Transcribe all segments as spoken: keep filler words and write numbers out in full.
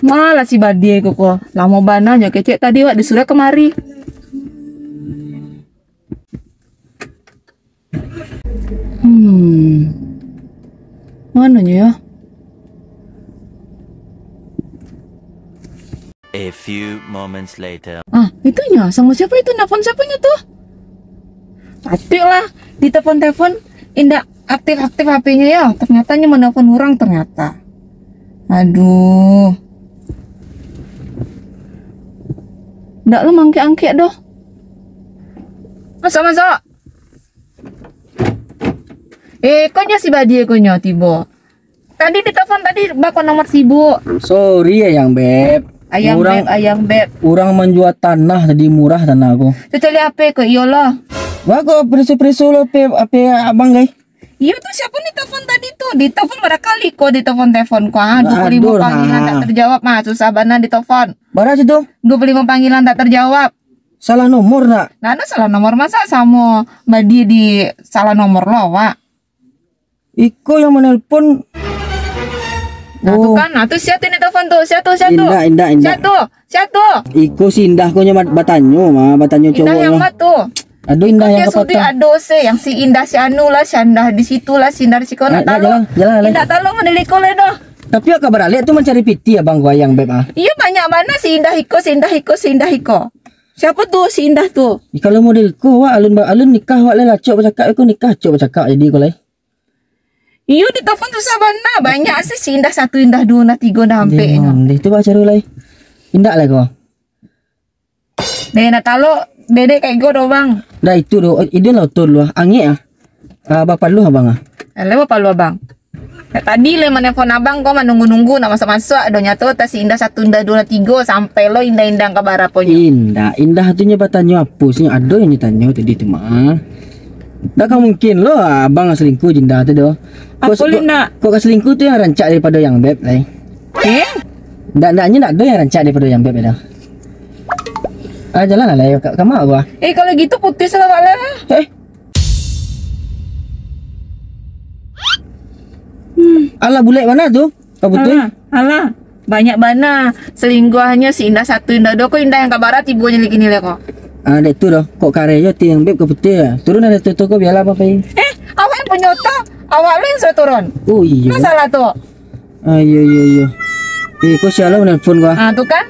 Malah si Badie ko, ko. Lamo bana nyo kecek tadi wak disuruah kamari. Hmm. Mano nyo yo? A few moments later. Ah, itu nyo. Samo siapo itu? Nelfon siapo nyo tu? Atik lah. Ditelepon-telepon, indak aktif-aktif H P-nyo yo. Ternyata nyo menelpon urang ternyata. Aduh. Ndak lo mangkek-angkek doh. Masuk, masuk. Eh, ko nyo si Badie ko nyo tibo. Tadi ditelepon tadi, bako nomor sibuk. Sorry, Ayang Beb. Ayang Urang, Beb, Ayang Beb. Urang manjua tanah tadi, murah tanah ko. Tu cari H P ko, iyolah. Wah, ko preso-preso lo H P, H P abang, gai. Iyo tu, siapo ni telepon tadi tu? Ditelepon bara kali ko, ditelepon-telepon ko. Ah, dua puluh lima Aduh, panggilan ha. tak terjawab, mah susah bana ditelepon. Bara situ? Dua puluh lima panggilan tak terjawab. Salah nomor nak? Nah, ada salah nomor, masa samo Badie di salah nomor lo, Wak? Iko yang menelpon. Nah, tu Oh. kan. Nah, tu sia tu ni telepon tu? Sia tu, sia tu? Indak, indak, indak. Sia tu? Sia tu? Iko si Indah ko nyo mat-, batanyo mah, batanyo Indah cowok yang lah. ma tu? Aduh, Indah Kau yang dia sudah kapatah. ado se, yang si Indah si anu lah, si Indah di situ lah, si Indah di siko, Nah, nak nah, tahu. jalan, jalan, jalan. Indak tahu mana liko le doh. Tapi awak ka baralek tu mancari piti abang ko Ayang Beb ah. Iyo, banyak bana si Indah iko, si Indah iko, si Indah iko. Siapo tu si Indah tu? Ih, kalau model ko, wak, alun ba-, alun nikah, wak, lai lah, acok bacakak ko, nikah acok bacakak jadi ko, lai. Iyo, ditelepon susah bana. Banyak se si Indah satu, Indah duo, Indah tigo, Indah ampek nyo. Memang deh, tu bak caro lai. Indak lah ko. Deh, nak talok, dedek kayak go doh, Bang. Dah itu doh, idin lah otor lu ah. Angek ah. Ah, bapaluh abang ah. Alah, bapaluh abang. Dak tadi lah manelpon abang ko, manunggu-nunggu nak masuk-masuk. Ado nyato tas Indah satu, Indah duo, Indah tigo, sampai lo Indah-Indah ka barapo nyo. Indah, Indah tu nyo batanyo apo sih? Ado yang nyo tanyo tadi tu mah. Dak ka mungkin lo abang selingkuh jo Indah tu doh. Kok Apo se-, lo kok, nak? kok ka selingkuh tu yang rancak daripado yang beb lai. Eh? Ndak, ndaknyo ndak ado yang rancak daripado yang beb dah. Ah, jalan lah lai, ka, ka ma gua? Eh, kalau gitu putus lah, Wak, lah. Eh? Alah, bulek bana tu, ka putus? Alah, alah. Banyak bana. Selingkuahnyo si Indah satu, Indah duo. Ko Indah yang ka bara tibo nyo lai kini lai ko. Ah, dek tu doh. Kok kareh jo ti yang beb ka putus. Turun dari tu, tu ko bialah apa pai. Eh, awak yang punyo oto. Awak lo yang suruh turun. Oh, iyo. Masalah tu. Ah, iyo, iyo, iyo. Eh, ko sia lo nelpon gua? Ah, tu kan.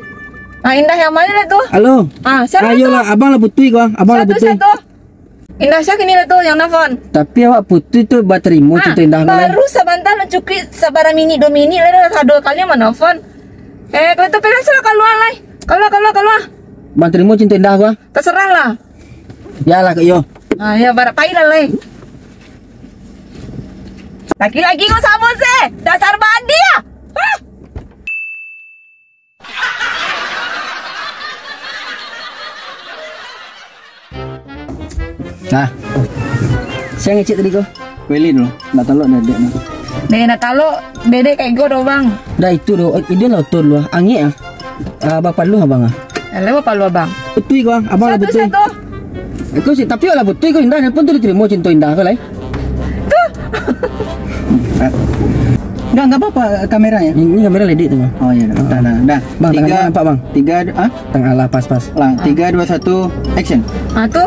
Ah, Indah yang mano lah tu? Halo. Ah, sia lah tu? Ayolah, abang lah putuih gua. Abang lah Sia tu, putuih. sia tu. Indah sia kini lah tu yang nelfon. Tapi awak putuih tu batarimo Ah, cinta Indah ko, lai? baru sabanta lah, cukuik sabaraha minik, duo minik lah, dah dua kali manelfon. Eh, kalau tu, pilih salah kalua, lai. Kalua, kalua, kalua. Bang tarimo cinta Indah ko? Terserah lah. Yalah, kok iyo. Ah, ya, barak pai lah, lai. Laki-laki ko samo se. Dasar badia. Hah? Nah. Sia ngecek tadi ko? Welin lo, nak talok dah dek ni. Deh, nak talok, dedek kayak go doh, Bang. Dah itu doh, idin lah otor lu ah. Angek ah. Ah, bapaluh abang ah. Alah, bapaluh abang. Betul ko, abang lah Satu, betul. satu. Aku sih, tapi lah betul ko Indah, nelpon tu ditarimo cinta Indah ko lai. Enggak, enggak apa-apa kameranya. Ini, ini kamera ledek tu, Bang. Oh iya, dah. Ah. Dah, dah, dah. Bang, tangan Tiga, abang nampak, Bang? tiga, ah? Tengah lah, pas, pas. Lang, Ah. tiga, dua, satu, action. Ah, tu.